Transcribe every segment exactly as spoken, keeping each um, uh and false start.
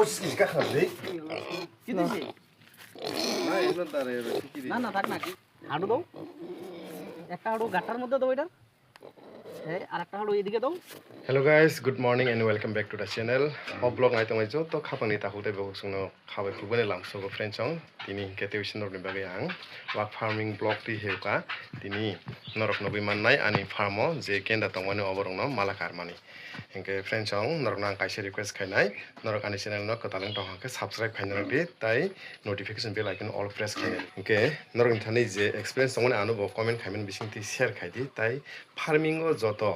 কি দিছি? না, এগুলো তার, এগুলো কি কি দিছে? না, না, থাক না। হাঁটু দাও। একটা হাঁটু গাঁটটার মধ্যে দাও এটা। এই, আর একটা হাঁটু এদিকে দাও। Hello guys, good morning and welcome back to the channel. O vlog nai tongwi joto khapangni takhuk tei bukhuk chwngno khabai khukbani lamsogo friends chwng. Tini hinkhe tei bisinok ni bagwi ang wak farming vlog twi heuka. Tini norok nugwi mannai ani farm o je genda tongmani oborokno mala karmani. Hinkhe friends chwng norokno ang kaisa request khainai, norok ani channel no kwtal wng tong khe subscribe khaina rwdi tei notification bell icon all press khaina. Hinkhe norokni thani je experience tongmani ano bo comment khaimani bisingtwi share khaidi tei farming o joto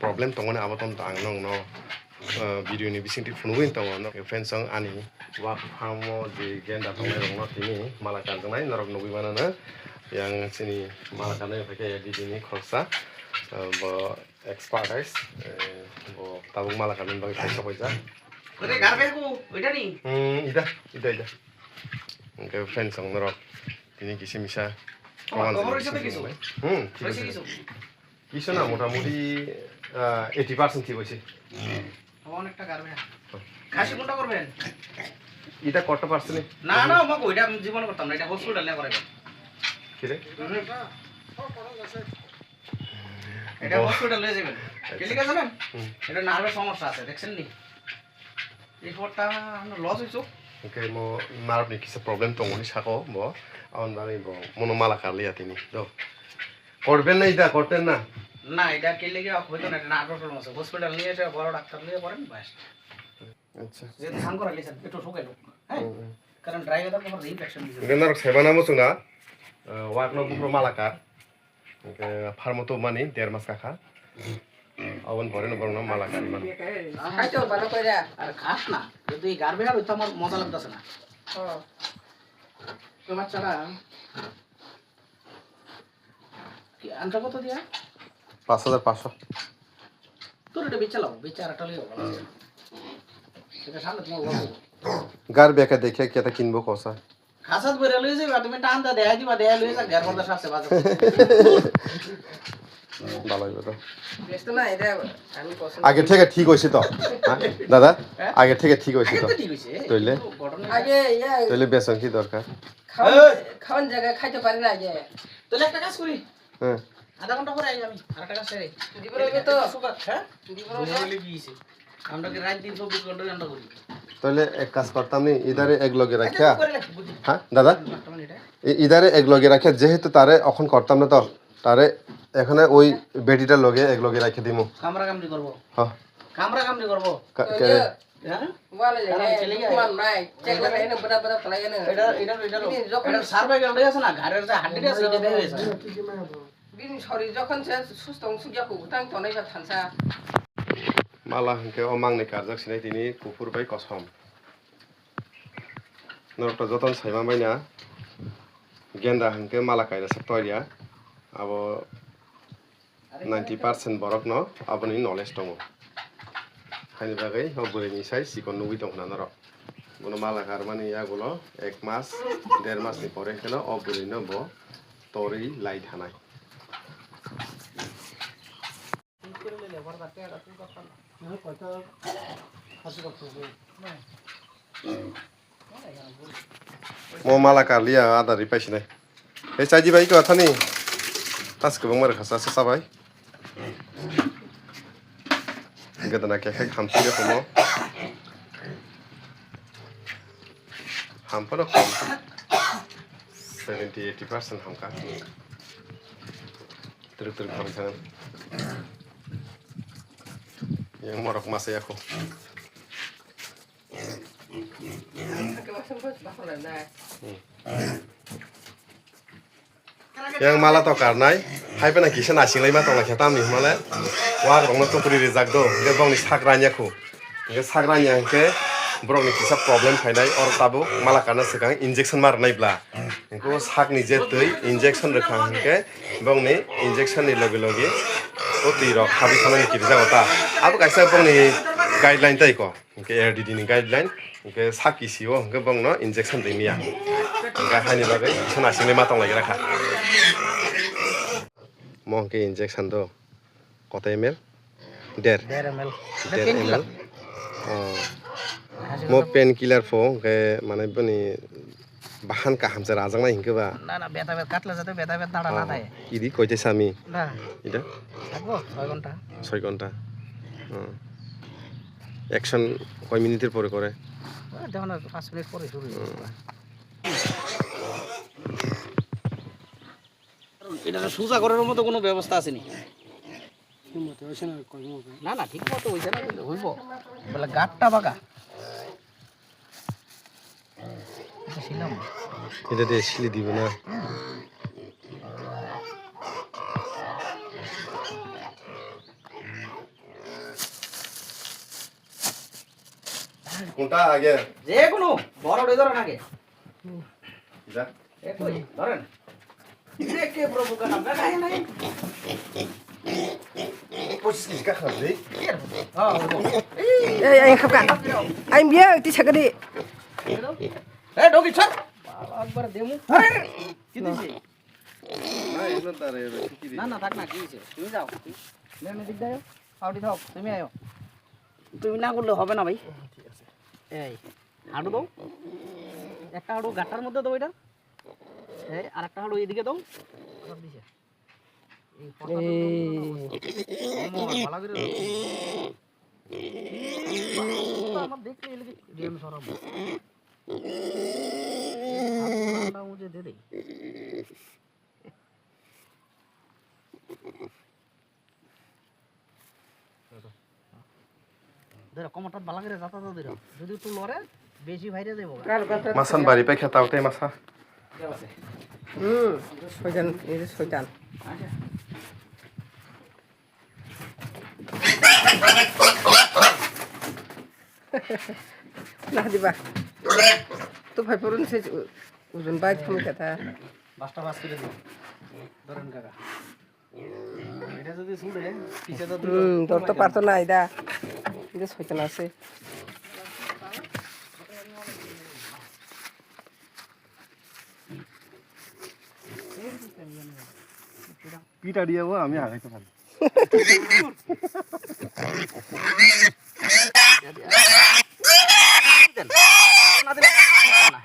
problem tongmani abo tong ang nokno, ah, video ni bisingtwi phunugwi tongo. Friends chwng ani wak farm o je genda tongnai rokno tini mala karjaknai norok nugwi mano na. Yang chini mala karnai khe didi ni khoroksa, ah, bo expertise, eh, bo tabuk mala karnani bagwi paisa paisa. Ore, garbe ko, oita ni? Hmm, ida, ida, ida. Hinkhe friends chwng norok tini kisa misa. Oh, kawan khobor jani hoise to kisa kisu? Bai. Hmm, thik hoise ase. Kisu? Kisu na motamuti, ah, eighty percent thik hoise. অনেকটা গার্বে। খাসি কোনটা করবেন? এটা কত পার্সেন্ট? না, না, আমাকে ওইটা আমি জীবনে করতাম না, এটা হসপিটাল নিয়ে করাইব। কি রে? হুম। এটা ও। হসপিটাল নিয়ে যাবেন। আচ্ছা। ঠিক আছে না? হুম। এটা নার্ভের সমস্যা আছে, দেখছেন নি? এই ফোরটা আমরা লস হইছো। Oke, mo narwkni kisa problem tongmani saka o bo. Aboni bagwi bo mono mala karliya tini. Do. Korben na ida, korten na? না, এটা কে লেগে হয়তো না, এটা নার্ভের প্রবলেম আছে। হসপিটাল নিয়ে এসে বড় ডাক্তার নিয়ে করেন, ব্যাস। Acha. যে ধান করা লিখেন, একটু শুকাই লোক, হ্যাঁ? Hmm, hmm. কারণ ড্রাই ওয়েদার তোমার ইনফেকশন দিছে। Hinkhe norok saimanamo chwngna, ah, wakno buphuru mala kar. Hinkhe pharmo tubumani der mas kakha. Aboni pore no borokno mala kari mano. Hai to bana koira. Ar khas na, যদি গার্বে হবে তো আমার মজা লাগতেছে না। ও। তো বাচ্চারা কি আনতে কত দিয়া? পাঁচ হাজার পাঁচশো। তোর এটা বেচা লাও, বেচা আর একটা লিও। এটা সামনে তোমার ওয়াও। গার বেকা দেখে কেটা কিনবো কসা? খাসাত বইরা লই যাইবা, তুমি টান দা দেখাই দিবা, দেখাই লই যা, গার মধ্যে সাথে বাজে। ভালো হইবে তো। বেশ তো না, এটা আমি পছন্দ আগে থেকে ঠিক হইছে তো, হ্যাঁ? দাদা, হ্যাঁ? আগে থেকে ঠিক হইছে তো? এটা ঠিক হইছে। তইলে? কিন্তু ঘটনা আগে, ইয়া, তইলে বেসন কি দরকার? খাওয়ান, এই! খাওয়ান জায়গায় খাইতে পারি না আগে। তাহলে একটা কাজ করি। হ্যাঁ। আধা ঘন্টা পরে আই আমি, আর একটা কাজ সেরে। দিব লাগবে তো। একটু সুগার, হ্যাঁ? দিব লাগবে। বুঝে গেলে কি হইছে? আমরা কি রাত দিন চব্বিশ ঘন্টা রান্না করি? তাহলে এক কাজ করতাম নি, ইদারে এক লগে আচ্ছা, রাখিয়া। করে রাখি, বুঝি। হ্যাঁ, দাদা? বর্তমানে এটা। ই-, ইদারে এক লগে রাখিয়া, যেহেতু তারে এখন করতাম না তো, তারে এখানে ওই বেটিটার লগে এক লগে রাখিয়া দিমু। কামড়া কামড়ি করবো। হ্যাঁ। কামড়া কামড়ি করবো। কা-, কে রে? হ্যাঁ? Wale, kamu eh, kele ya? Bukan, nai. Cek lah, ini benar-benar pelayan. Ini, যখন এটা সার্ভাইকাল ঠিক আছে না, ঘাড়ের যে হাড্ডিটা আছে, এটা দেখা গেছে। Bini sori যখন সে সুস্থ অংশ গিয়া খুব উঠান তো নাই বা থানসা। Mala hinkhe o mangni karjak sinai tini kuphur bai kosom. Norok to jotono saima baina. Genda hinkhe mala kaira sak toiya. Abo ninety percent borokno aboni knowledge tongo. Haini bagwi o bwrwini sai chikon nugwi tongkha norok. Bono mala karmani yagulo ek mas, der masni pore kheno o bwrwino bo torwi lai thanai. Mo mala karliya ada ripai sinai. Hei chaji bai ko athani. Tas kwbangma rwkha sa sa bai. Gadana khe khe hamsi rw komo. Hampano kom. Seventy eighty percent hamkha. Truk truk hamkha. Yang morok masa ya ko. Yang mala to karnai, hai phano kisa nasinglai ma tongla khe tamni hwnmale, wak rokno tupuri rijak do, hingke bongni sak ranya khu, hingke sak ranya hingke borokni kisa problem phainai, oro tabuk mala karna swkang injection ma rwnai bla, hingke o sakni je twi injection rwkha hingke bongni injection ni logi logi o twi rok habwi thanani kirijago ta, abo kaisa bongni guideline tai ko. Hingke A R D D ni guideline, hingke sak kisio hingke bongno injection rimya. Hingke haini bagwi kisa naisingni ma tonglaikha. Mo hingke injection do kota M L? Der. Der M L. Der M L. Oh. Haji Mo pain killer pho, hwnkhe mane bini bahan kaham se rajaknai hinkhe ba. Na, na, beta bet katla jate beta bet nada na thai. Idi koite sami. Na. Ida? Sabo, soi ghonta. Soi ghonta. Hmm. Action koi minute pore kore? Ah, দেখো না, পাঁচ মিনিট পরে শুরু হয়ে যাবে। এটা তো সোজা করার মতো কোনো ব্যবস্থা আছে নি? না, না, ঠিক মতো হইছে না, কিন্তু হইব। বলে গাঁটটা বাঁকা। এটা ছিলাম। এটা দিয়ে সিলি দিবে না। কোনটা আগে? যে কোনো বড় ওটাই ধরেন আগে। যা। এ কই? ধরেন। এ কে প্রভু কা নাম? না, না, না। পঁচিশ কেজি কাকা রে। হ্যাঁ, হ্যাঁ। Ei, ei, khapka. Ai, biya, ti sagadi. এ, ডগি, ছাড়। বাবা, একবার দেমু। আরে, আরে, কি দিছে? না, এগুলো তার, এগুলো ঠিকই দিছে। না, না, থাক না, কি হয়েছে? তুমি যাও। লেন, এদিক দিয়ে আও। আউটি থাক, তুমি আয়ো। তুমি না করলে হবে না, ভাই। এই, হাঁটু দাও। একটা হাঁটু গাঁটটার মধ্যে দাও এটা। এই, আর একটা হাঁটু এদিকে দাও। আবার দিছে। এই পাতাটা এই। দাও, দাও, দাও। আমার ভালো করে দাও। আমার দেখলে এলে কি ড্রেন সরাবো। এই হাতটা মুঝে দে দে। ধরো, কোমরটা ভালো করে যাতা যাতা ধরো। যদি একটু লড়ে, বেশি বাইরে যাইবো। Masan bari paikha tao tei masa. Hmm, soitan, ini soitan. Nah, di ba. Tu phai purun se u-, uzun bai thum kata. Basta bas kiri di. Doran kaga. Ida jodi sude, pise to Hmm, dor to parto na ida. Ida soitan ase. পিঠা দিয়ে ও আমি হারাইতে পারি।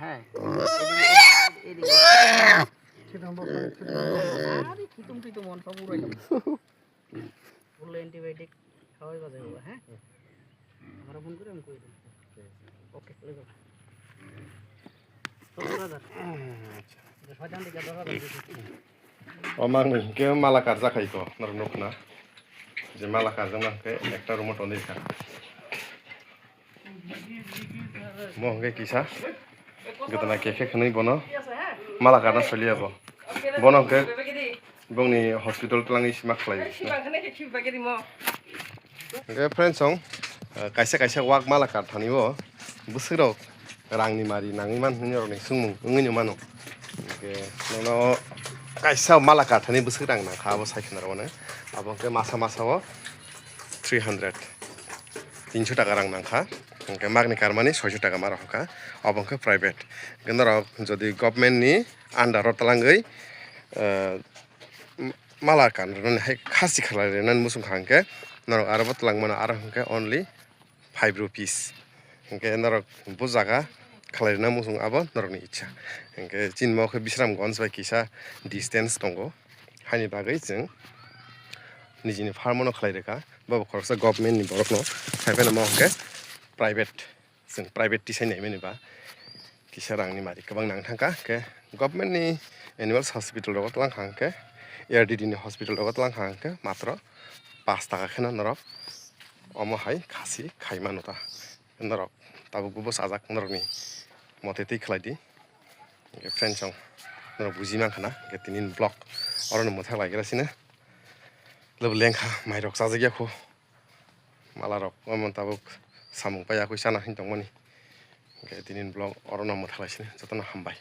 হ্যাঁ। আরে, কিতুম টিতুম অন সব উড়াই যাবে। বললো অ্যান্টিবায়োটিক খাওয়াই বাজে বাবা, হ্যাঁ? আমরা ফোন করে আমি কই দেবো। ওকে, চলে যাবো। সত্তর হাজার। আচ্ছা। ছয়টা থেকে দশ হাজার দিয়েছি। O mang ni hingke mala karjak hai ko, norok nukna. Je mala karjak na hingke ekta room o tonwi kha. Mo hingke kisa gotana kekhe khwnwi bono mala karna soli abo. Bono hingke bongni hospital twlangwi sima khlai. Hingke friends song, kaisa kaisa wak mala karthani o bwswk rok rangni mari nangwi man hwnwi norokni swngmung wngwi no mano. Hingke nono kaisa mala karthani bwswk rang nangkha abo sai khna rwmani. Abo hingke masa masa o three hundred, tinso taka rang nangkha. Hingke magni karmani soiso taka ma rohorkha. Abo hingke private. Hingke norok jodi government ni under o twlangwi, eh, mala kan rwnani hai khasi khlai rwnani muchung kha hingke norok aro bo twlang mano aro hingke only five rupees. Hingke norok bo jaga khlai rwna muchung abo norokni ichha. Hingke chini mo khe Bisramganj bai kisa distance tongo. Haini bagwi chwng nijini farm no khlai rwkha. Bo khoroksa government ni borok no phai phano mo hingke private, chwng private tisai naimani ba kisa rangni mari kwbang nang thangkha. Hingke government ni animals hospital rogo twlang kha hingke, A R D D ni hospital rogo twlang kha hingke matro pash taka kheno norok omo hai khasi khai mano ta. Norok tabuk bo sajak norokni mote twi khlai di. Hingke friends song norok buji mankha na, hingke tini ni vlog oro no mwthang lai gra sino. Lebo lengkha mairok chajak ya kho. Mala rok omo tabuk samung pai yakui chana hin tongmani. Hingke tini ni vlog oro no mwthang lai sino, jotono hambai.